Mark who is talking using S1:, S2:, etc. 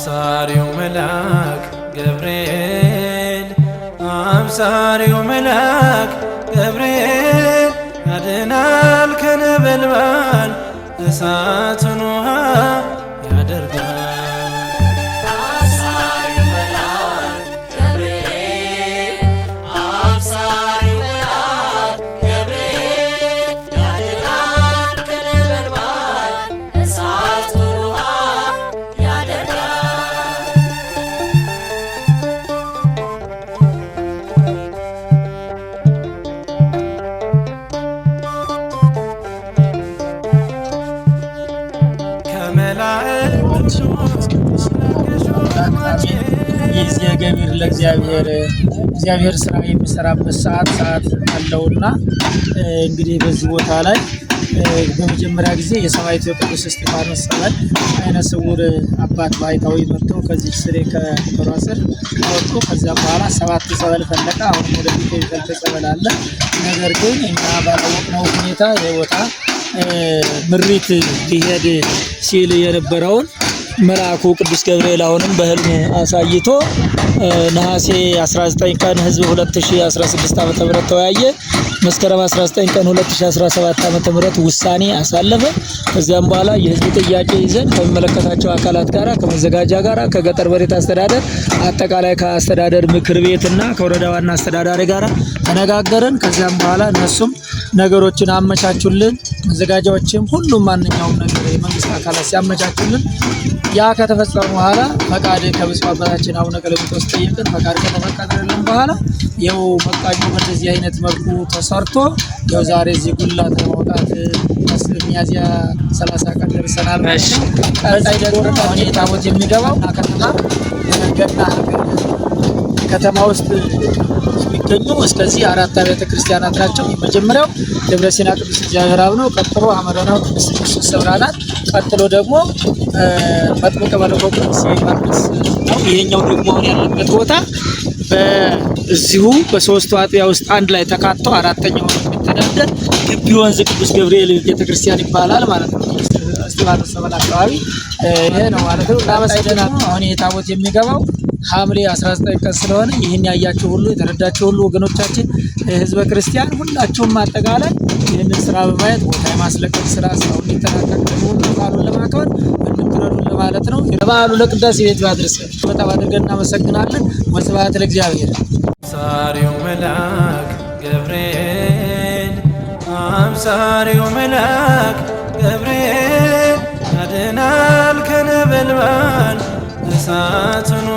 S1: አብሳሪው መልአክ ገብርኤል፣ አብሳሪው መልአክ ገብርኤል፣ ያድናል ከነበልባል፣ እሳቱን ውሃ ያደርጋል።
S2: አብሳሪው መልአክ ገብርኤል፣ አብሳሪው መልአክ ገብርኤል፣ ያድናል ከነበልባል፣ እሳቱን ውሃ ያደርጋል።
S1: ከመላእክት
S3: መንፈስ ቅዱስ ይህ ገቢር ለእግዚአብሔር፣ እግዚአብሔር ስራ የሚሰራበት ሰዓት ሰዓት አለውና፣ እንግዲህ በዚህ ቦታ ላይ በመጀመሪያ ጊዜ የሰማዕቱ የቅዱስ እስጢፋኖስ ጸበል አይነ ስውር አባት ባሕታዊ መጥተው ከዚህ ስሬ ከከንፈሯ ስር አወጡ። ከዚያ በኋላ ሰባት ጸበል ፈለቀ። አሁንም ወደፊት የሚፈልቅ ጸበል አለ። ነገር ግን እኛ ባላወቅነው ሁኔታ ይህ ቦታ ምሪት ሊሄድ ሲል የነበረውን መልአኩ ቅዱስ ገብርኤል አሁንም በህልም አሳይቶ ነሐሴ 19 ቀን ህዝብ 2016 ዓ.ም ተወያየ። መስከረም 19 ቀን 2017 ዓ.ም ውሳኔ አሳለፈ። ከዚያም በኋላ የህዝብ ጥያቄ ይዘን ከሚመለከታቸው አካላት ጋራ፣ ከመዘጋጃ ጋራ፣ ከገጠር መሬት አስተዳደር አጠቃላይ ከአስተዳደር ምክር ቤትና ከወረዳ ዋና አስተዳዳሪ ጋራ ተነጋገርን። ከዚያም በኋላ እነሱም ነገሮችን አመቻቹልን። መዘጋጃዎችም ሁሉም ማንኛውም ነገር የመንግስት አካላት ሲያመቻቹልን፣ ያ ከተፈጸመ በኋላ ፈቃድ ከብፁዕ አባታችን አቡነ ቀለሚጦስ ጠየቅን። ፈቃድ ከተፈቀደልን በኋላ ይኸው መቃኞ በእንደዚህ አይነት መልኩ ተሰርቶ ያው ዛሬ እዚህ ጉልላት ለማውጣት ሚያዝያ 30 ቀን ደርሰናል ማለት ነው። ቀጣይ ደግሞ አሁን ይሄ ታቦት የሚገባው ከተማ ገና ሀገር ከተማ ውስጥ የሚገኙ እስከዚህ አራት አብያተ ክርስቲያናት ናቸው። የመጀመሪያው ደብረ ሲና ቅዱስ እግዚአብሔር አብ ነው። ቀጥሎ ሐመረና ቅዱስ ክርስቶስ ሰምራ ናት። ቀጥሎ ደግሞ መጥምቀ መለኮት ቅዱስ ዮሐንስ ነው። ይሄኛው ደግሞ አሁን ያለበት ቦታ በዚሁ በሶስቱ አጥቢያ ውስጥ አንድ ላይ ተካቶ አራተኛው የሚተዳደር ግቢ ወንዝ ቅዱስ ገብርኤል ቤተክርስቲያን ይባላል ማለት ነው። እስጢፋኖስ ጸበል አካባቢ ይሄ ነው ማለት ነው። እናመሰግናለን። አሁን ይሄ ታቦት የሚገባው ሐምሌ 19 ቀን ስለሆነ ይህን ያያችሁ ሁሉ፣ የተረዳችሁ ሁሉ ወገኖቻችን ህዝበ ክርስቲያን ሁላችሁም አጠቃላይ ይህንን ስራ በማየት ቦታ የማስለቀቅ ስራ ስራው እንዲጠናቀቅ ደግሞ በዓሉን ለማክበር እንድትረዱን ለማለት ነው። ለበዓሉ ለቅዳሴ ቤት ባድረሰን በጣም አድርገን እናመሰግናለን። ወስብሐት ለእግዚአብሔር።
S1: አብሳሪው መልአክ ገብርኤል፣ አብሳሪው መልአክ ገብርኤል፣ ያድናል ከነበልባል፣ እሳቱን